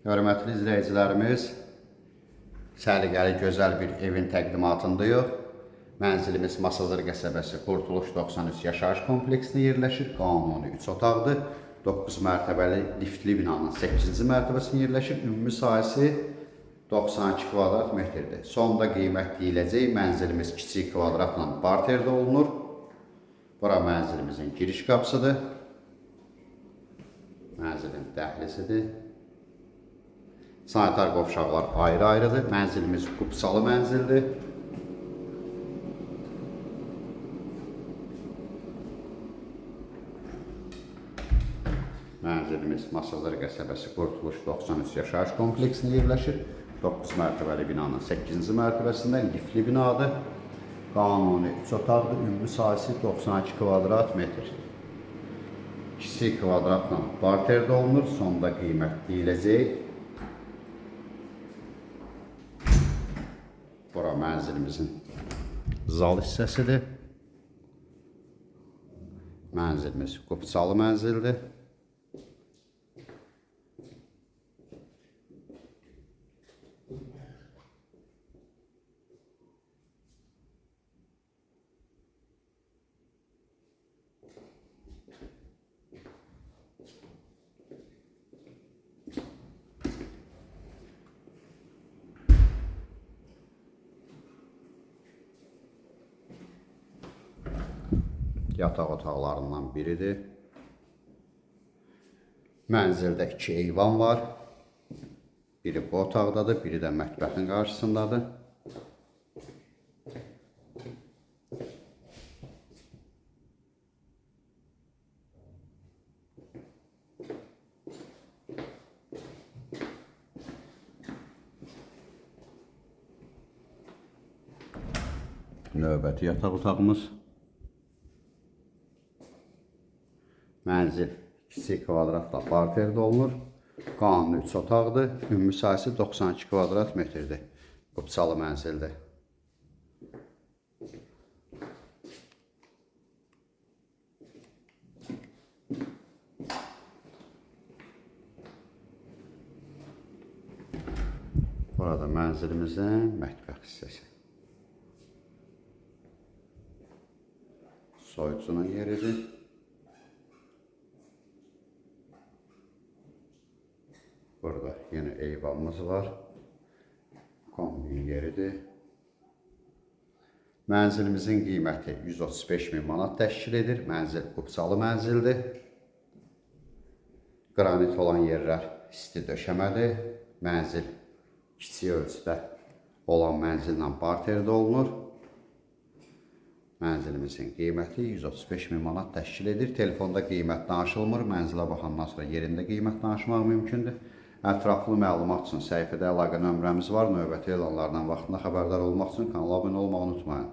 Hörmətli izləyicilərimiz, səliqəli gözəl bir evin təqdimatındayıq. Mənzilimiz Masazır qəsəbəsi Qurtuluş 93 yaşayış kompleksində yerləşir. Qanuni 3 otaqdır. 9 mərtəbəli liftli binanın 8-ci mərtəbəsində yerləşir. Ümumi sahəsi 92 kvadrat metrdir. Sonda qiymət deyiləcək. Mənzilimiz kiçik kvadratla barterdə olunur. Bura mənzilimizin giriş qapısıdır. Mənzilin dəhlizidir. Sanitar qovşaqlar ayrı-ayrıdır. Mənzilimiz qubçalı mənzildir. Mənzilimiz Masazır qəsəbəsi Qurtuluş 93 yaşayış kompleksində yerləşir. 9 mərtəbəli binanın 8-ci mərtəbəsində liftli binadır. Qanuni 3 otaqdır. Ümumi sahəsi 92 kvadrat metr. Kiçik kvadratla barterdə olunur. Sonda qiymət deyiləcək. Bura mənzilimizin zal hissəsidir. Mənzilimiz qubçalı mənzildir. Yataq otaqlarından biridir. Mənzildə 2 eyvan var. Biri bu otaqdadır, biri də mətbəxin qarşısındadır. Növbəti yataq otağımız. Mənzil kiçik kvadratla barterdə olunur. Qanuni 3 otaqdır. Ümumi sahəsi 92 kvadrat metrdir. Qubçalı mənzildir. Burada mənzilimizin mətbəx hissəsi. Soyuducunun yeridir. Burada yine eyvanımız var. Kombinin yeridir. Mənzilimizin qiyməti 135 min manat təşkil edir. Mənzil qubçalı mənzildir. Qranit olan yerlər isti döşəmədir. Mənzil kiçik ölçüdə olan mənzillə barterdə olunur. Mənzilimizin qiyməti 135 min manat təşkil edir. Telefonda qiymət danışılmır. Mənzilə baxandan sonra yerində qiymət danışmaq mümkündür. Ətraflı məlumat üçün səhifədə əlaqə nömrəmiz var. Növbəti elanlardan vaxtında xəbərdar olmaq üçün kanala abunə olmağı unutmayın.